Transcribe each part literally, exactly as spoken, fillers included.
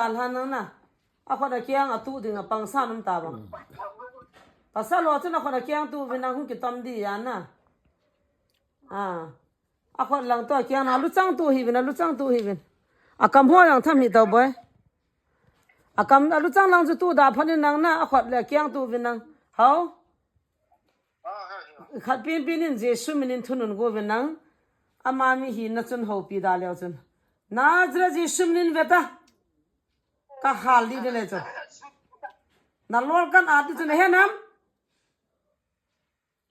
Alha nang na. Akhut a kiang a tu ding a pangsa nam ta bang. Pasal lo chun akhut a kiang tu vin nang hung kitom di ya na. A. Akhut lang to kiang na luchang tu hi vin, a luchang tu hi vin. Akam ho yang tham hi to boy. Akam a luchang lang chu tu da phan in nang na, akhut le kiang tu vin nang. Hao? Khat pin pin in Jesu minin thunun go vin nang. Ama mi hi na chun ho pi da leo chun. Nazareth Jesu minin veta. Ka hal di de le chun. Na lol kan at di chun he nam.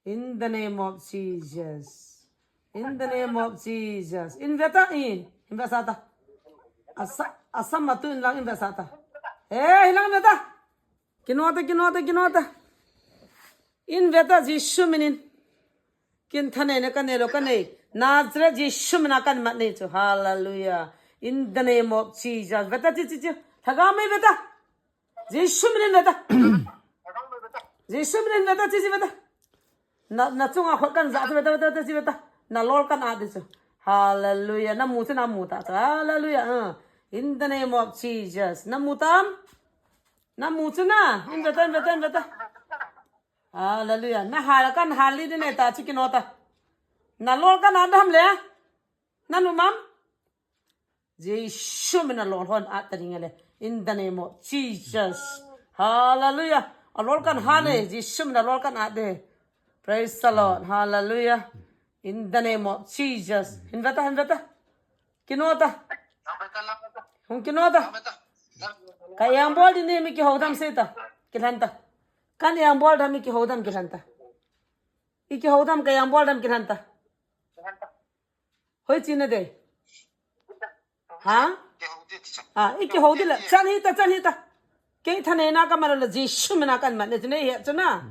In the name of Jesus. In the name of Jesus. In veta in. In veta ta. Asa, asa matu in lang in veta ta. Hey, in lang veta. Kinota, kinota, kinota. In veta Jesu minin. Kin thane ne kane lo kane. Nazareth Jesu mina kan mat ne chu. Hallelujah. In the name of Jesus. Veta chi chi chi. Thaga mai veta. Jesu minin veta. Jesu minin veta, chi chi veta. Na, na chunga khut kan ja chu veta, veta, veta, chi veta. Na lol kan at di chu. Hallelujah. Na mu chu na mu ta chu. Hallelujah. Uh. In the name of Jesus. Na mu tam? Na mu chu na. In veta, in veta, in veta. Hallelujah. Na hal kan hal li di ne ta chi kinota. Na lol kan at ham le. Na nu mam. Jesu mina lol hon at ta ding le. In the name of Jesus. Hallelujah. A lol kan ha ne. Jesu mina lol kan at de. Praise the Lord. Hallelujah. In the name of Jesus. Hin veta, hin veta. Kinota. Hung kinota. Ka yang bol di ne mi kihou dam se ta. Kilhan ta. Kan yang bol dam mi kihou dam kilhan ta. I kihou dam ka yang bol dam kilhan ta. Hoi chi na de. Ha? Ha, i kihou di la. Chan hi ta, chan hi ta. Kei thanei na ka ma la Jesu mina kan mat ne chu nei he chu na.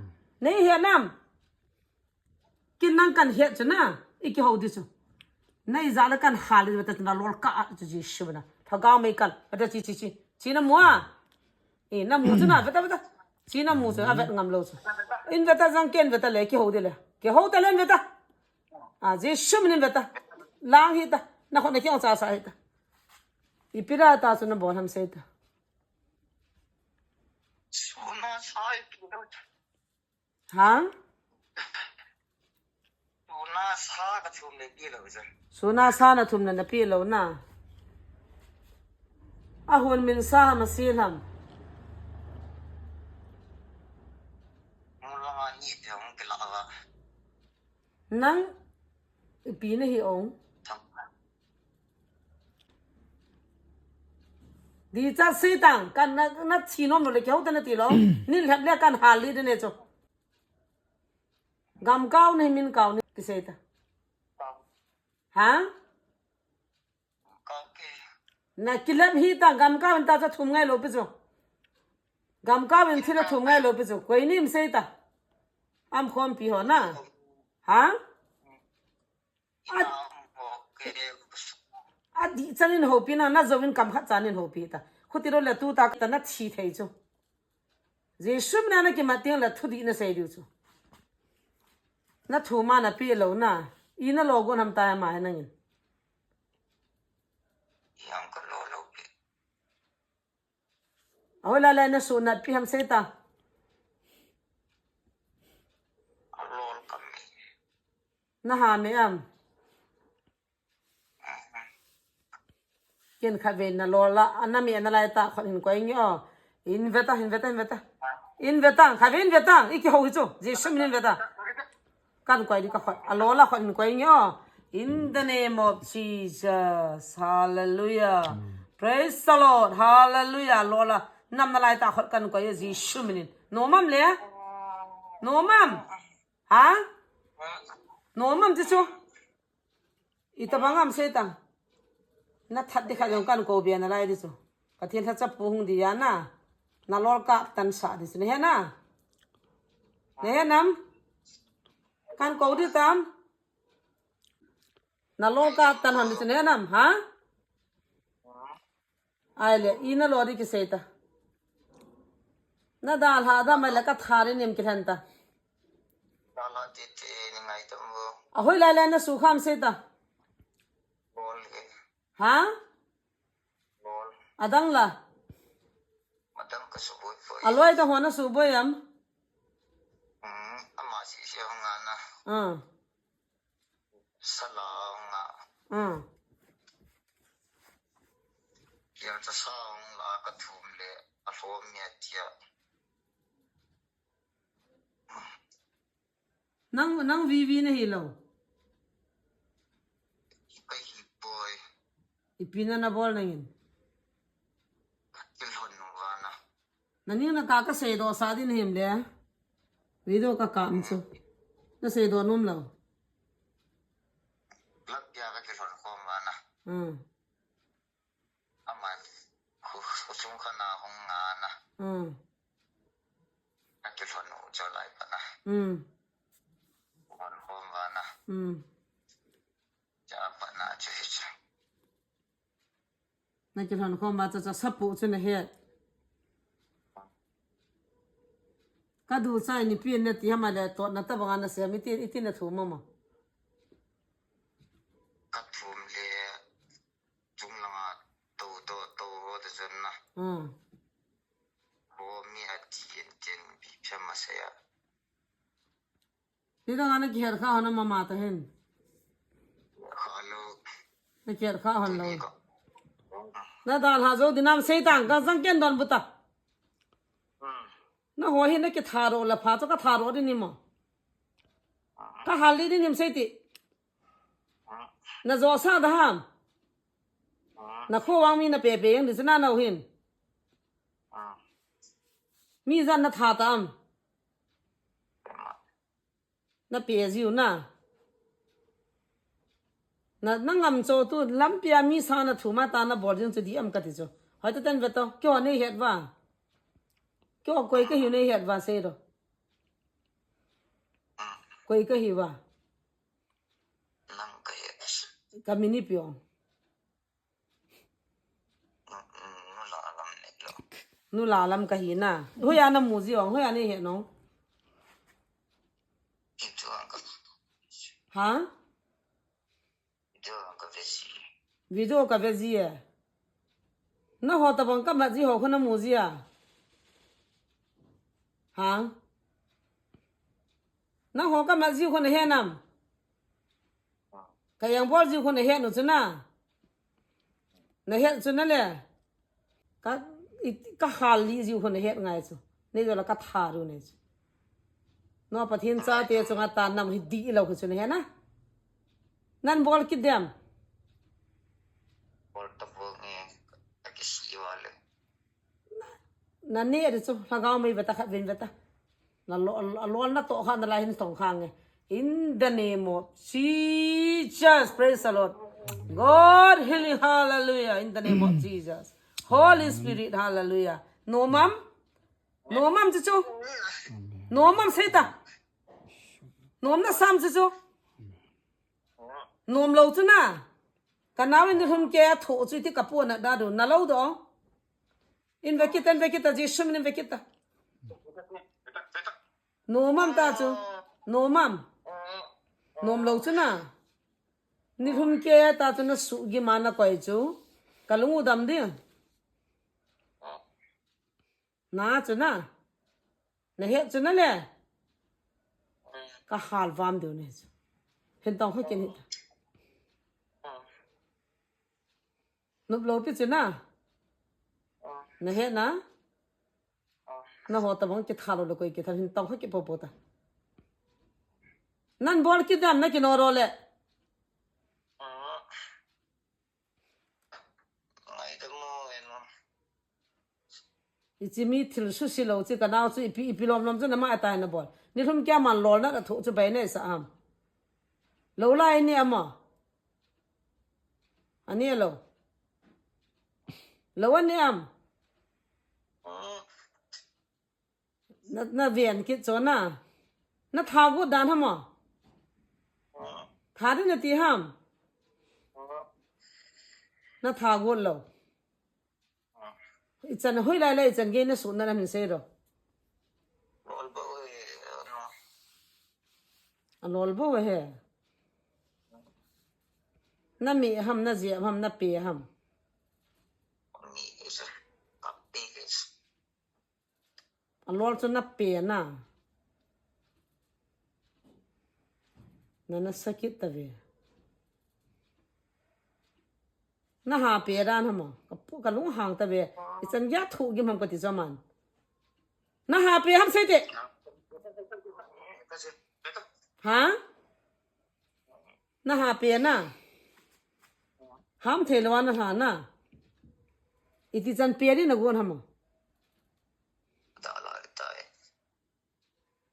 Nei he nam. Kin nang kan he chu na. I kihou di chu. Nei ja la kan hal di ta na lol ka at chu Jesu mina. Thagau mai kan. Ata chi chi chi. Chi na mu a. E, na mu chu na, veta, veta. Chi na mu chu, a vet ngam lo chu. In veta jang ken veta le, kihou di le. Kihou ta len veta. A, Jesu minin veta. Lang hi ta. Na khut na kiang cha sa hi ta. Ipi ra ta chu na bol ham sei ta. Suna sai tu. Ha? Suna sa ka thum le pi lo je. Suna sa na thum na na pi lo na. A hun min sa ma si lam. Mula ni te hung ke la va. Nang ipi na hi ong. Thang. Di cha sei tang, kan na, na thi nom lo le kihou ta na ti lo. Nin lhep le kan hal li de ne chu. Gam kau ne min kau ne kisei ta. Ha? Na kilep hi ta gam kau in ta cha thum ngai lo pi chu. Gam kau in thi la thum ngai lo pi chu. Koi nim sei ta. Am khom pi ho na. Ha? A, a di chanin hopi na, na zo in kam khat chanin hopi ta. Khuti ro le tu ta, ta na thi thei chu. Jesu mina na kimat ting le thu di na sei diu chu. Na thu ma na pi lo na. I na lo gon ham ta ma he nangin. Yang ka lo lo pi. Ahoi la le na su nat pi ham sei ta. A lol ka mi. Na ha mi am. Ken kha ve na lol la, a na mi na lai ta khon hin koi ngi o. In veta, hin veta, hin veta. In veta, kha ve in veta, i kihou hi chu. Jesu min in veta. Kan koi di ka khut. A lol la khut hin koi nge o. In the name of Jesus. Hallelujah. Praise the Lord. Hallelujah. Lol la. Nam na lai ta khut kan koi Jesu min in. No mam le. No mam. Ha? No mam ti chu. Ita bang am sei tang. Na that di kha jong kan ko bia na lai di chu. Pathen tha chapu hung di ya na. Na lol ka tan sa di chu. Na he na. Na he nam. Kan ko di tam. Na lol ka tan han di chu. Na he nam. Ha? Ai le, i na lo di kisei ta. Na da lha da mai le ka thari nim kilhen ta. Da la ti ti ni ngai tam bo. A hoi lai lai na su kham sei ta. Bol ke. Ha? Bol. Adang la. Dam ka suboi poi. Aloi ta hona suboi am? Hmm, ama si si hong ana. Ah. Sala hong a. Ah. Yang cha sa hong la ka thum le a hlo mi a tia. Nang, nang V V na hi lo. Ipi na na bol nangin. Na ning na ka ka seidoh sa din him le. Video ka kam chu. Na seidoh nom lo. Hmm. Aman, khu, khu chung kha na hung nga na. Mm. A kilhon u cho lai pa na. Mm. Hon hom va na. Mm. Cha pa na chu hi chu. Na kilhon khom va cha cha sapu chu na het. Ka du chai ni pi na ti hama le to na ta banga na se mi ti, iti na thu mama. Ka thum le. Chung langa to, to, to, ho te chun na. Hmm. Ho mi a ti en ten bi phe ma se ya. Ni dang ana kiher kha hon mama ta hin. Kha lo. Na kiher kha hon lo. Tuni ko. Na dal ha jo dinam sei tang ka jang ken don buta. Hmm. Na ho hi na kitharo la pha to ka tharo di ni mo. Ka hal di ni nim sei ti. Na jo sa da ham. Na kho wang mi na pe pe yang di sina na hin. Mi jan na tha ta am. Na pe jiu na. Na, na ngam cho tu lampi a mi sa na thu ma ta na bol jing chu di am ka ti chu. Hoi ta ten ve to. Kyo nei het va. Kyo koi ka hi nei het va sei do. Koi ka hi va. Nang ka hi. Ka mi ni piong. Nu, nu la lam ni lo. Nu la lam ka hi na. Hoiya na mu ji ong, hoiya nei het no. Video ang ka. Ha? Video ang ka ve ji. Video ka ve ji e. Na ho ta bang ka ma ji ho kho na mu ji a. Ha? Na ho ka ma ji kho na he nam. Ka yang bol ji kho na he nu chu na. Na he chu na le. Ka, i, ka hal li ji kho na he ngai chu. Nei jo la ka tha ru nei chu. No Pathen chate chunga ta nam hi di lo kho chu na he na. Nan bol kit dem. Bol ta bol nge. Ka kisi wa le. Na ne ri chu, lhagao mei ve ta khat vin ve ta. Na lo, lo, lo na to kha na la hin tong kha nge. In the name of Jesus, praise the Lord. God healing, hallelujah, in the name of Jesus. Holy Spirit, hallelujah. Nom am? Nom am chu chu? Nom am sei ta. Nom na sam chu chu. Nom lo chu na. Ka nau in lhum ke a tho chu ti ka pu na da du na lo do. In ve kit, in ve kit ta, Jesu min in ve kit ta. Nom am ta chu. Nom am. Nom lo chu na. Ni lhum ke ta chu na su gi ma na koi chu. Ka lung u dam di. Na chu na. Na het chu na le. Ka hal vam deu ne chu. Hin tong kho kin hi ta. Nup lo pi chu na. Na het na. Na ho ta bang ki tha lo le koi ki tha hin tong kho ki po po ta. Nan bol ki dam na ki no ro le. Ngai ta mo en mo. Ichi mi thil su si lo chi ka nau chu ipi, ipi lom lom chu na ma ta na bol. Ni lhum kia man lol na ka thu chu bai ne sa am. Lo lai ni ama. Ani lo. Lo ani am. Na, na ven kit chu na. Na tha gu dan hama. Tha di na ti ham. Na tha gu lo. Ichan hoi lai lai ichan ge na su na na min sei ro. A lol bo he. Na mi ham, na je ham, na pe ham. Alol chu na pe na. Na na sakit ta ve. Na ha pe dan ham? Ka pu-, ka lung hang ta ve. Ichan ya thu gim ham ka ti jo man. Na ha pe ham sei te. Ha? Na ha pe na. Ham thei lo na ha na. Iti chan pe ni na gon ham?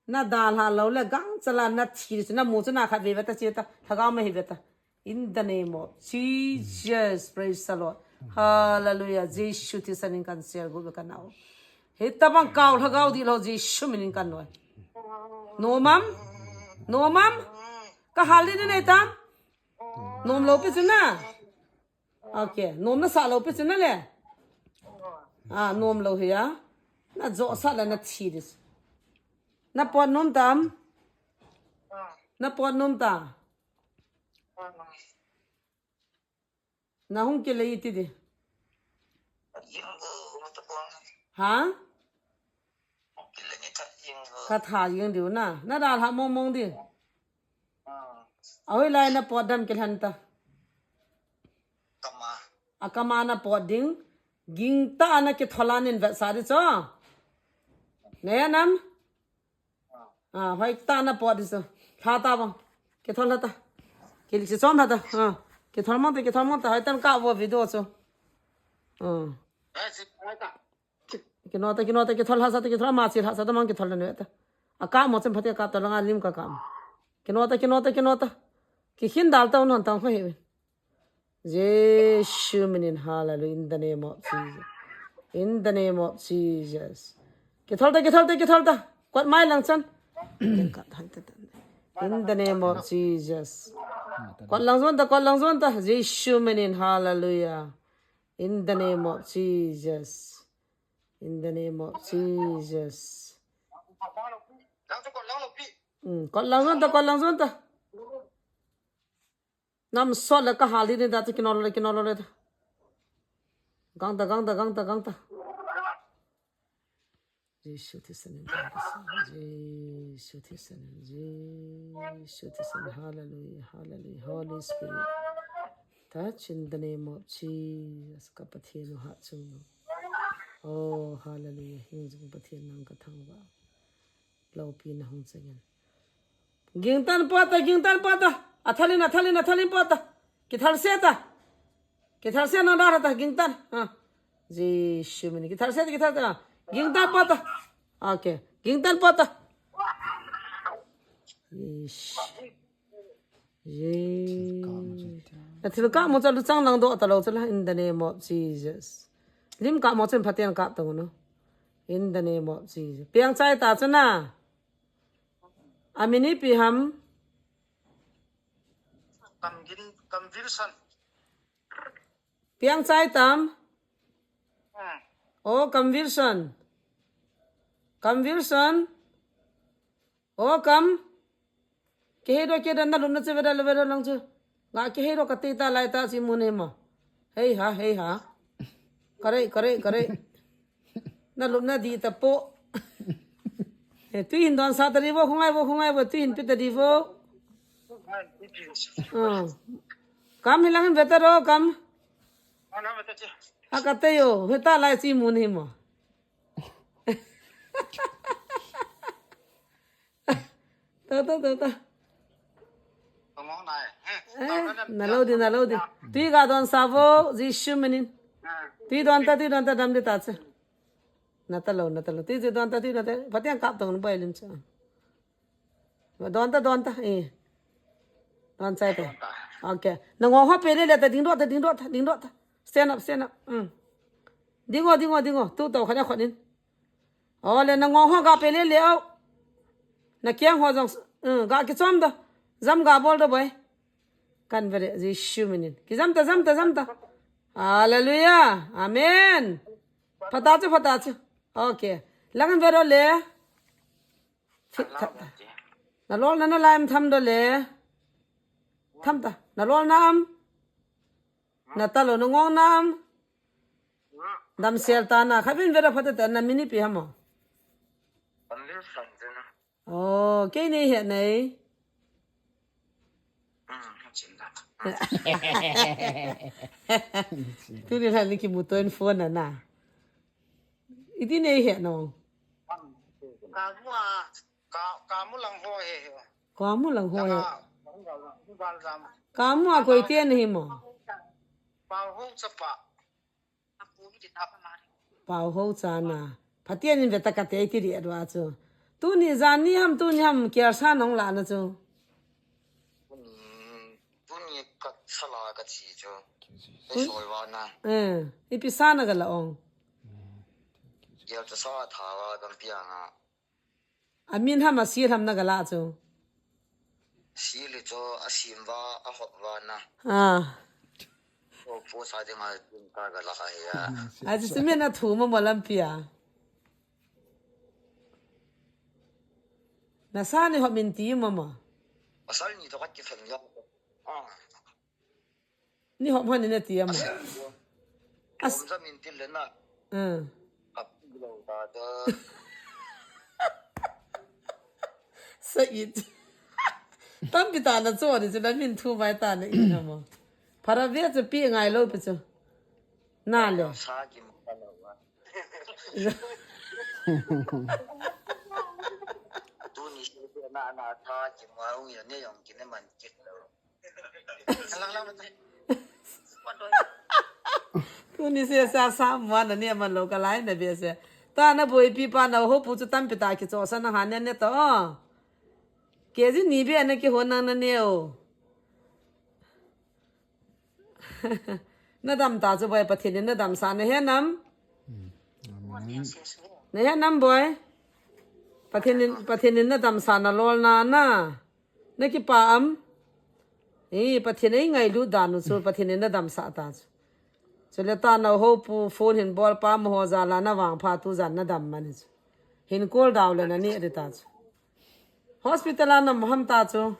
Na dalha lou le gangcha la na thi, na mu chu na khat ve ve ta chi ta, lhagao ma hi ve ta. In the name of Jesus, praise the Lord. Hallelujah. Jesu thisan in kan share gu ve ka nau. Hitabang kau lhagao di lo Jesu min in kan noi. Nom am? Nom am? Ka hal ni nei tam? Nom lou pi chu na. Okay, nom na sa lou pi chu na le. Ah, nom lou hi a. Na jo sa la na thi dis. Na pot nom tam? Na pot nom ta? Na hung kilei iti di. Ha? Ka tha jing diu na. Na dalha mong mong di. Ahoi lai na pot dam kilhan ta. A kama na pot ding. Ging ta na kithol a nin vet sa di cho. Ne nam? Ah, hoi ta na pot di cho. Lha ta bang. Kithol lha ta. Kil si chom lha ta. Ah. Kithol mong ta, kithol mong ta. Hoi tan ka vo video cho. Ah. Kino ta, kino ta, kithol lha sa ta, kithol ma chi lha sa ta, mang kithol na ne ta. A ka mo chen phatia ka ta langa lim ka kam. Kino ta, kino ta, kino ta. Ki khin dal ta un hon tang kho he. Jesu minin, hallelujah, in the name of Jesus. In the name of Jesus. Kithol ta, kithol ta, kithol ta. Kot mai lang chan. In the name of Jesus. Kot lang zon ta, kot lang zon ta. Jesu minin, hallelujah. In the name of Jesus. In the name of Jesus. Hmm, kot lang zon ta, kot lang zon ta. Nam sol le ka hal di ni da ta, kino le, kino le ta. Gang ta, gang ta, gang ta, gang ta. Jesu thisan in, Jesu thisan in, Jesu thisan in. Hallelujah, hallelujah. Holy Spirit, touch in the name of Jesus. Ka Pathen u ha chu. Oh, hallelujah. Hing jing Pathen nang ka thangvah. Lopi na hung changin. Gingtan pot ta, gingtan pot ta. Athalin, athalin, athalin pot ta. Kithal se ta. Kithal se na da ta, gingtan. Ha. Jesu minin. Kithal se ta, kithal ta. Gingtan pot ta. Okay. Gingtan pot ta. Jesu. Ye. Na thil ka mo cha lu chang lang do ta lo cha la, in the name of Jesus. Lim ka mo chen phaten ka to no. In the name of Jesus. Piang chai ta cha na. Amini pi ham. Kam gin, kam Wilson. Piang chai tam. Hmm. Oh, kam Wilson. Kam Wilson. Oh, kam. Kihei do, kihei do, na lupna chu veda, veda lang chu. Nga kihei do ka ti ta lai ta si mu ne ma. Hei ha, hei ha. Kare, kare, kare. Na lupna di ta po. Eh, tui hin don sa ta di vo, khungai vo, khungai vo, tui hin pi ta di vo. Ah. Kam hi lang hin veta ro, kam. Ha ka te yo, veta lai si mu ne ma. Ta, ta, ta, ta. Eh, na lo di, na lo di. Tui ga don sa vo, Jesu minin. Tui don ta, tui don ta, dam di ta che. Na ta lo, na ta lo. Tui, tui don ta, tui don ta. Pati ang kap tong bai lim che. Don ta, don ta. Eh. Don chai ta. Okay. Na ngong ho pe le le ta, ding do ta, ding do ta, ding do ta. Stand up, stand up. Mm. Ding o, ding o, ding o. Tu to khana khon in. Ole, na ngong ho ga pe le le au. Na kiang ho jong, mm, ga ki chom da. Jam ga bol da boy. Kan vere Jesu minin. Ki jam ta, jam ta, jam ta. Hallelujah. Amen. Phata chu, phata chu. Okay. Lang vero le. Fit tha. Na lol na na laim tham do le. Tham ta. Na lol na am. Na ta lo na ngong nam. Dam sel ta na. Khavin vero phata ta na mini pi hamo. Oh, kei nei het nei. Tuni lhan ni kimuto in phone na na. Iti nei het no. Ka mu a, ka, ka mu lang ho he he. Ka mu lang ho he. Ka, ka, ka mu a koi te na hi mo. Pau ho chapa. Pau ho cha na. Pathen in veta kate ti ri adwa chu. Tuni jan ni ham, tuni ham kiar sa nong la na chu. Tuni, tuni ka sala ka chi chu. Ei soi va na. Eh, ipi sa na ga la ong. Kiar cha sa tha va kan pia nga. A min ham a sil ham na ga la chu. Sil le chu a sim va a hop va na. Ah. O po sa ding a ding ka ga la ka he ya. A chu min a thu mo mo lampi a. Na sa ni hop min ti mo mo. Pasal ni to ka ki thang ya. Ah. Ni hop hon ni na ti a mo. Asal ni. As- Om sa min til le na. Hmm. Ap lo ta da. Sa it. Tampi ta na cho ni chu la min thu vai ta na i na mo. Para ve chu pi ngai lo pi chu. Na le. Sa ki mo ka lo wa. Tuni se na na sa ki mo ung ya ne yong ki ne man ki lo. Tuni se sa sa mo na ne man lo ka lai na be se. Ta na boipi pa na ho pu chu tampi ta ki cho sa na ha ne ne to. K G ni be na ki ho na na ne o. Na dam ta chu boi Pathen in na dam sa na he nam. Na he nam boi. Pathen in, Pathen in na dam sa na lol na na. Na kipa am. Eh, Pathen ei ngailut dan u chu Pathen in na dam sa ta chu. Chule ta na ho pu phone hin bol pa mo ho ja la na vang pha tu jan na dam man chu. Hin call dau le na ni de ta chu. Hospital a nam ham ta chu.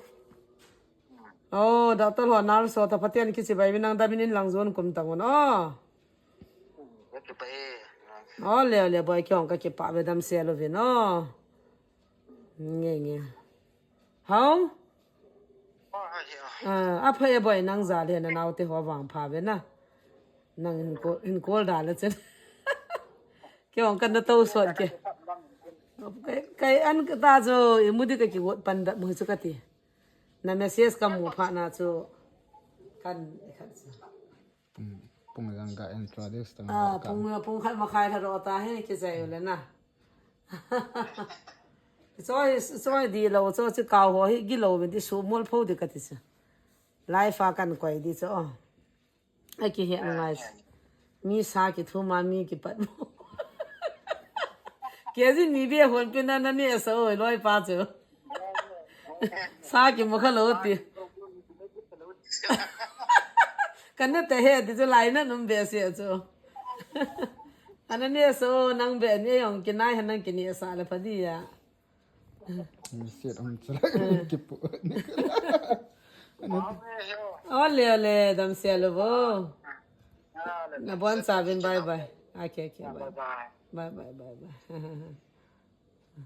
Oh, doctor ho nurse ho ta Pathen kichibai vin nang dam in lang jon kum ta ngun. Oh. Oh, le le boi ki ong ka kipa ve dam se lo vin. Oh. Nge nge. Hao? Ah, a pha e boi nang ja le na nau te ho vang pha ve na. Nang hin call, hin call da le chen. Ke ong kan na to sot ke. Kai, kai an ka ta jo, i mu di ka ki got pan da mu chu ka ti. Na message ka mu pha na chu. Kan, kan chu. Pung, pung jang ka introduce tang Ah, ka. Pung, pung khat ma khai tha ro ta he ki jai le na. Choi, choi di lo, choi chi kau ho hi gi lo ve di su mol pho di ka ti chu. Life a kan koi di chu. A ki he ngai. Mi sa ki thu ma mi ki pat mo. Ke ji mi be hon pe na na ne sa oi loi pa chu. Sa ki mo kha lo ti. Kan na te he di chu lai na num be se chu. Ana ne so nang be ne yong ki nai han nang ki ni sa le pha di ya. Set um chala ki pu. Ole, ole, dam se lo bo. Na bon sa vin, bye bye. Okay, okay, bye. Bye, bye, bye, bye.